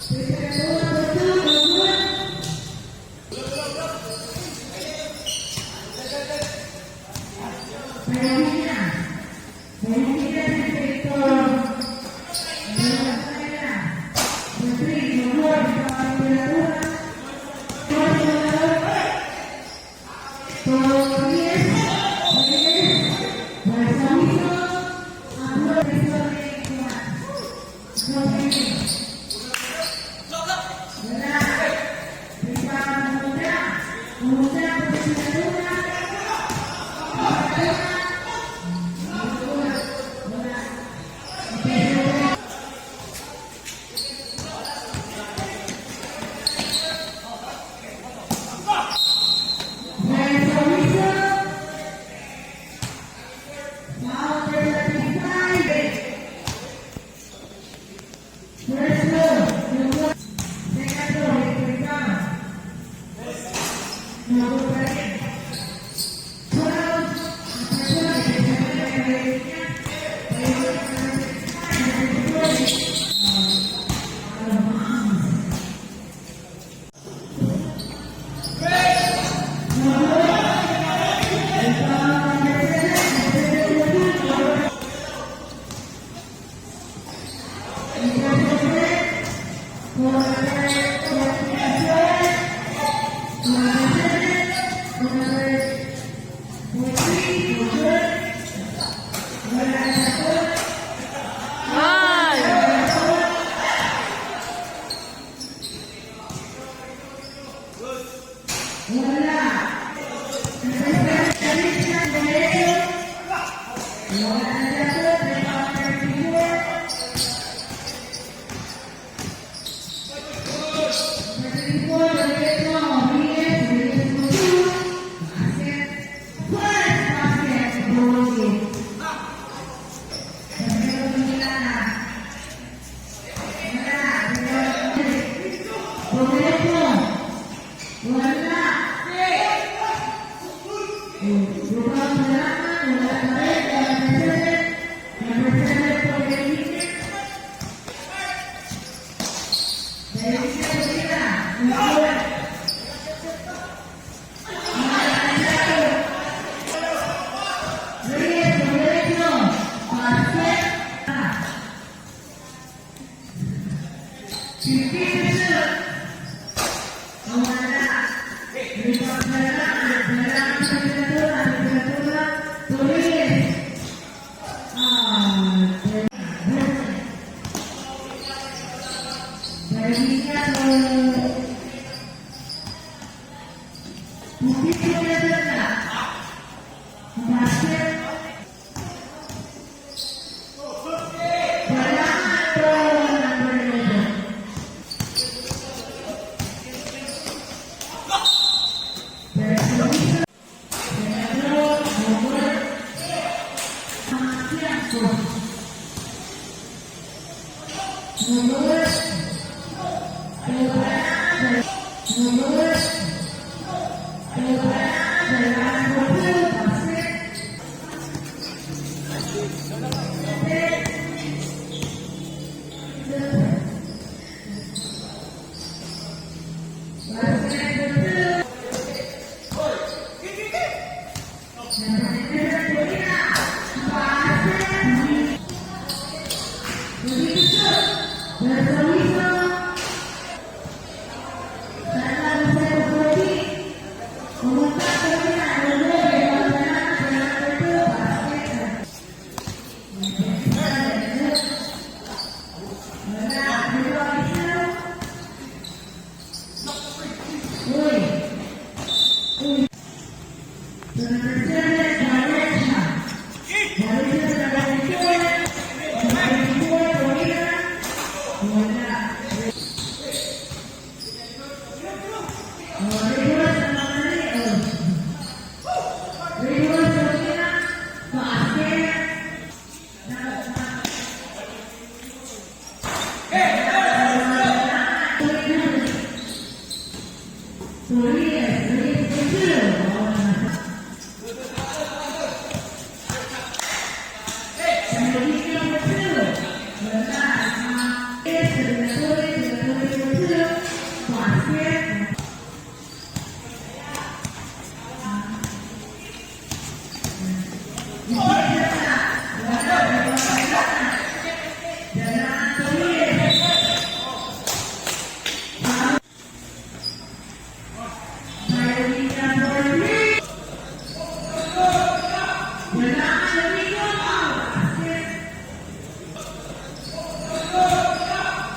Second for two, no good. Pahinga. Pahinga si Victor. For three, no good. Temperatura. Torres, Reyes, Barsawiso, Abdul Wala. Pumunta. Pumunta, temperatura. Wala. Wala. Barsawiso. Foul 35. First throw, no good. Second throw, rebound. No good pa rin. 12. Number 12, number 65, number 40. Rebound number 7, number 72. For number 44, number 7, number 43, no good. Wala na po. Ay! Wala. Number 7, Christian Derecho. Wala na po. Rebound 34. Number 34, Derecho. Reyes. Reyes for two. Basket. First basket. Goal. Basket Milana. Wala. Derecho. Wala. Rebound Salaman. Wala pa rin. Number 7. Number 7 for Benitez. Benitez tumira. Wala. Reyes, Derecho. Basket. 15 to shoot. Wala. Rebound Salaman. Salaman sa temperatura. Temperatura. To Reyes. Ah, Berlinya to Bukit na. Basket. Wala to number 11. Berlinya. Pedro, Robert. Tiempo. Robert. Robert. Basket. Basket for two. Number 11, Molina. Basket. Ready to shoot. Bersawiso. Sana number 14. Pumunta sa Molina. Number Number 2. Basket. Wala. Dito ang isa. Uy. Uy. So number 7, Valencia. Valencia sa number 24. Number 24, Molina. Wala. Oh, Rigorous na mga mali. Oh. Rigorous sa Molina. Basket.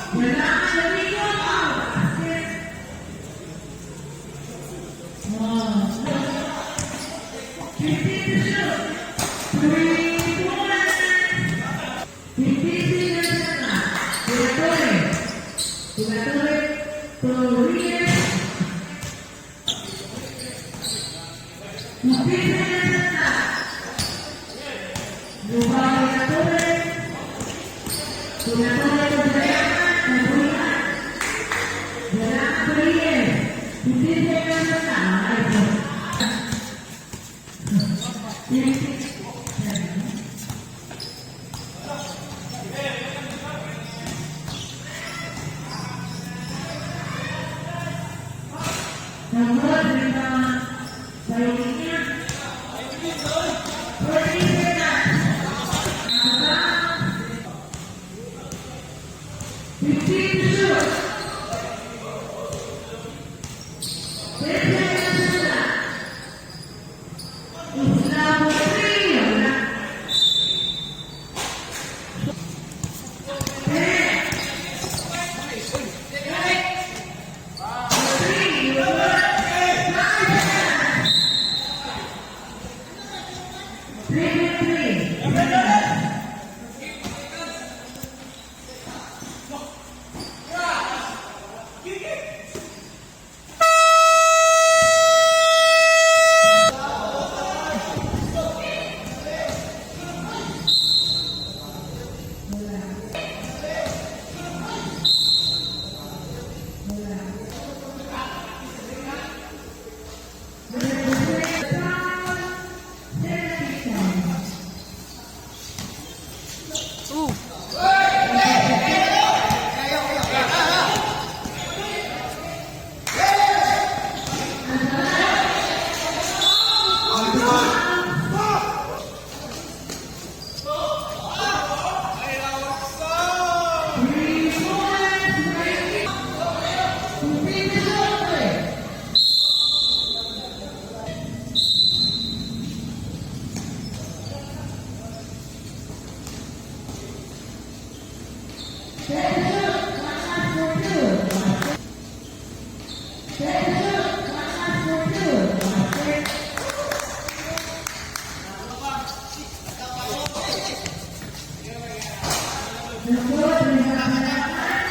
Kailangan lumikot. Oh, basket. Oh. 15 to shoot. 3 points. 15 seconds na. Tiratore. Tiratore to Reyes. 15 seconds na. Lupa Tiratore. Tiratore to Dayangan. Nabulian. Dayangan to Reyes. 15 seconds na. Ay, 15. Number lima bayinya 40 seconds. 15 to shoot. 10 seconds na. Islam three. Wala. 10. 3, 5 seconds. 3.3. Ooh. 3 points. 15 to shoot. 10 to shoot. 1 for 2. 10 to shoot. 1 for 2. Basket. Number lima halaman.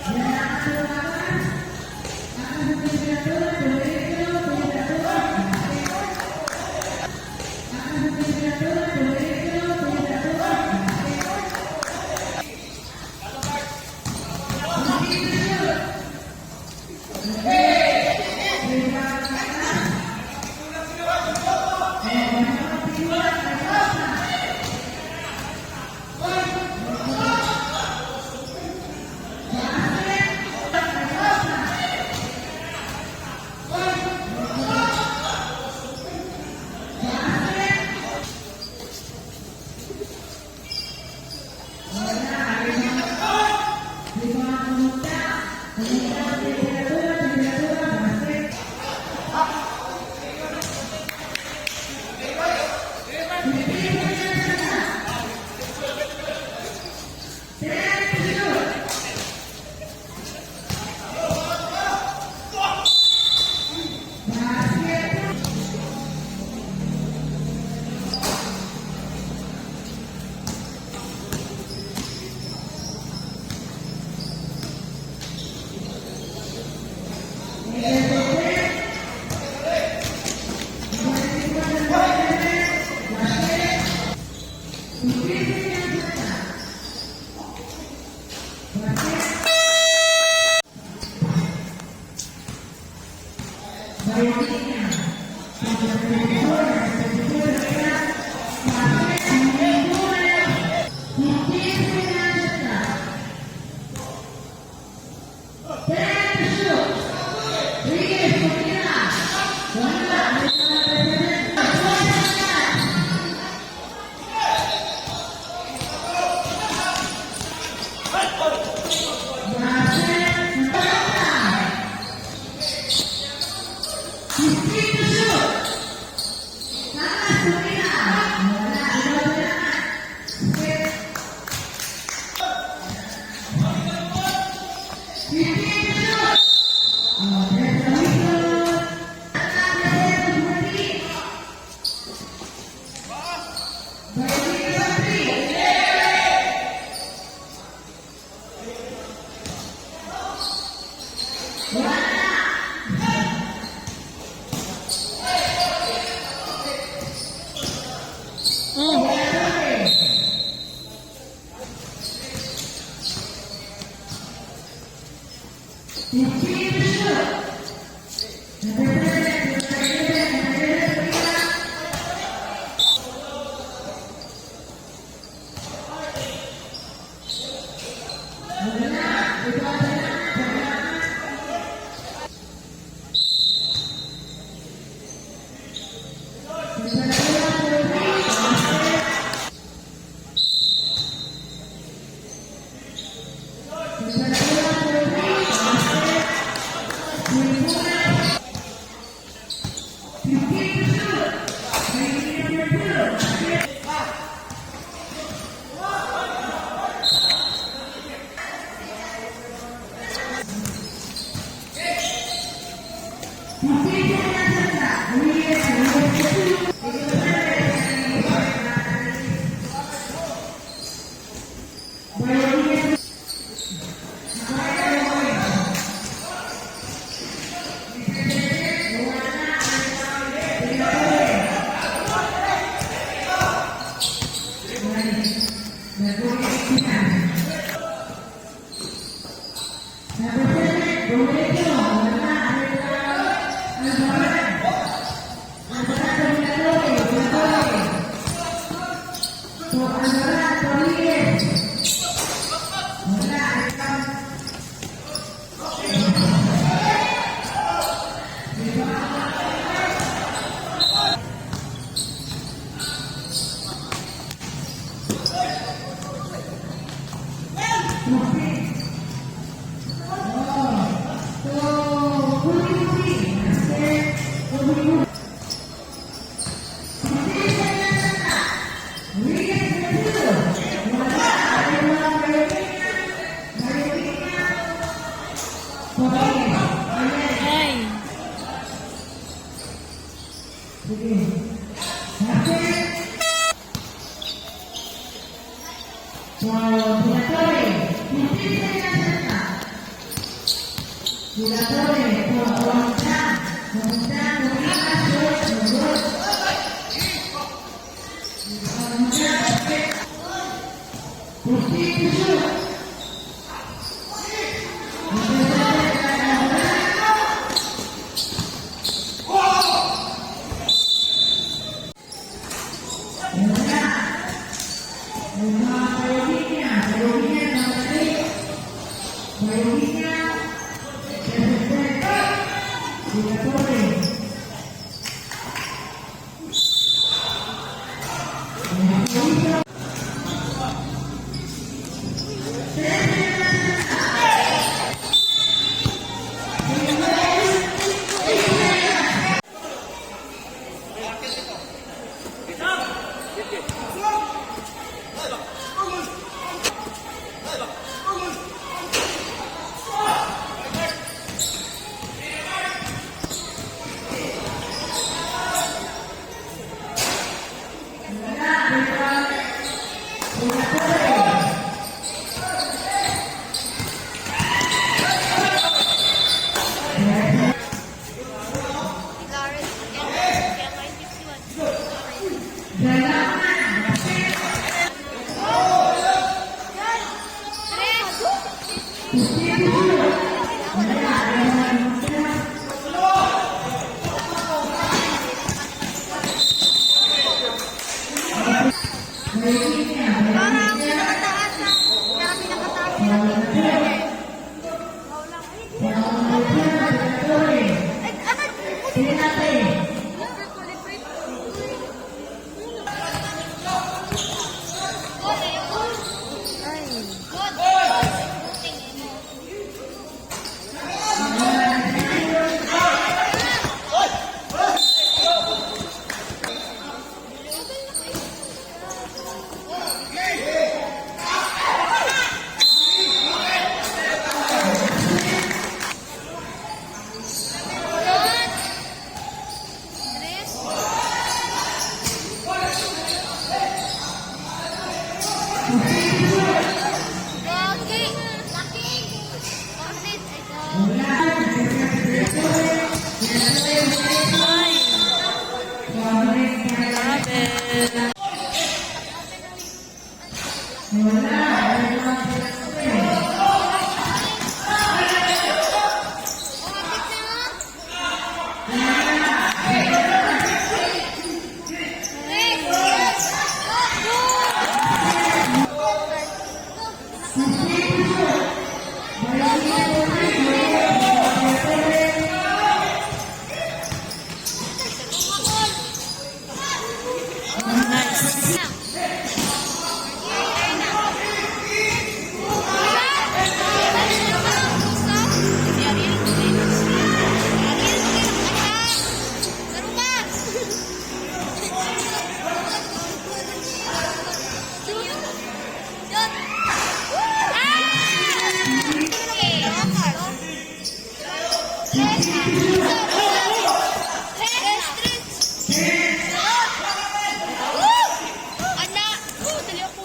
Halaman halaman. Akan temperatur, temperatur, temperatur. Akan temperatur, temperatur, temperatur. 15 to shoot. Lima halaman. Eh, tiwat, nagkasa. Basket. Nagkasa. Basket. Wala, lima. Lima pumunta. Pumunta, temperatura, temperatura, basket. 15 seconds na. 10 to shoot. Basket. Basket. 15 seconds na. Basket. Bayaninya. Number 24, number 24, basket. 15 seconds na. 10 to shoot. Reyes, tumira. Wala. 4 seconds. Basket. 15 to shoot. Taas, tumira. Wala. Wala. Basket. 15 to shoot. Number 7, number 11, number 11, tumira. Wala. Rebound na. Wala. Temperatura for three. Basket. Temperatura for three. Basket. Tempura. 15 to shoot. 19 number 2. Basket. Number 7, Roberto. Wala. Alvaran. Alvarado Villatore. Villatore. To Alvarado Rodriguez. Wala. To Huli-Huli. Master Huli-Huli. Rodriguez number 2. Wala. Wala. Mayorina. Mayorina. Rodriguez. Ayan. Ay. Sige. Master. So, Bulatore. 15 seconds na. Bulatore. For Wangchang. Wangchang. Tumira. Short. No good. Wangchang. 15 to shoot. Number 7, Wala. Yung mga Pioneer, Pioneer number 8. Pioneer, President, Villatore. Pioneer. Wala, rebound. Villatore. Lawrence, MI 51. Dalaman, basket. Tres! 15 to shoot. Wala, rebound. Mayorina, Parang Mayorina. pinakataas na. Parang pinakataas na. Villatore. Ay, ano? Pinate. Overqualified. Ay. Good. Nice. Anak! Dali ako.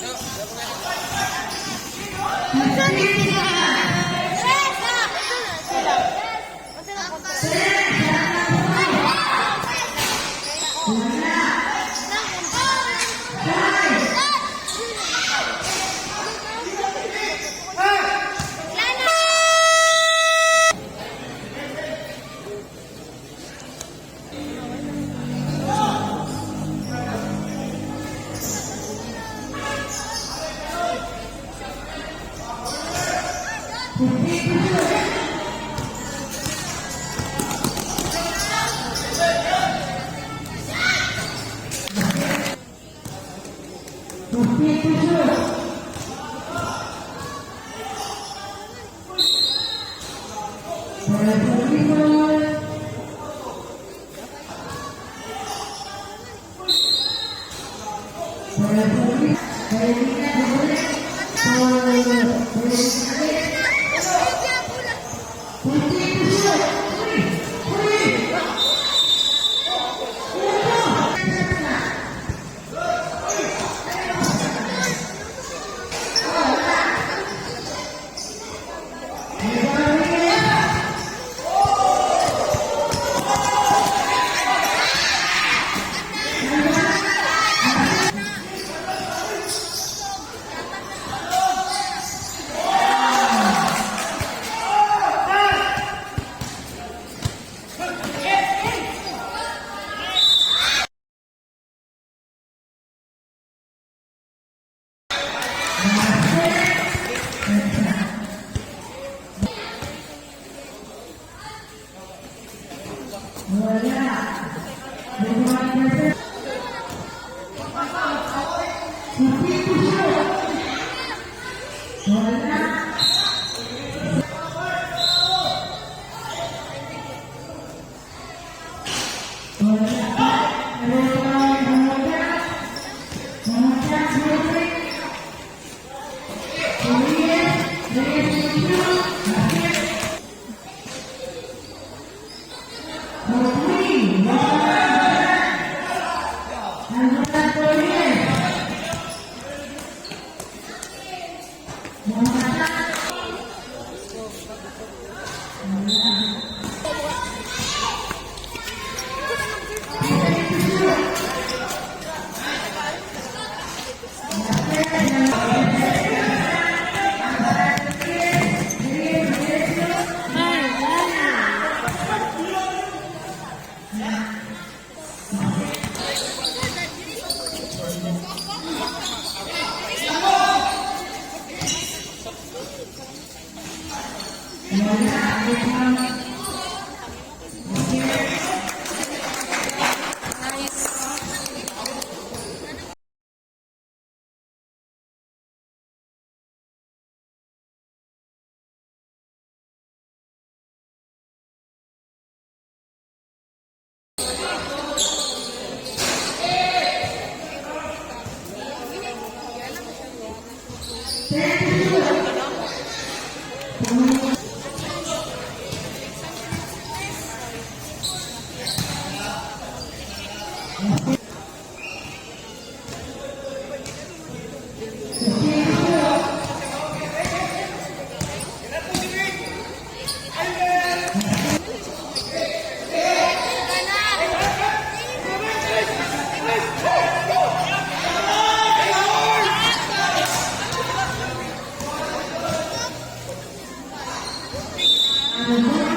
Wala. Nice.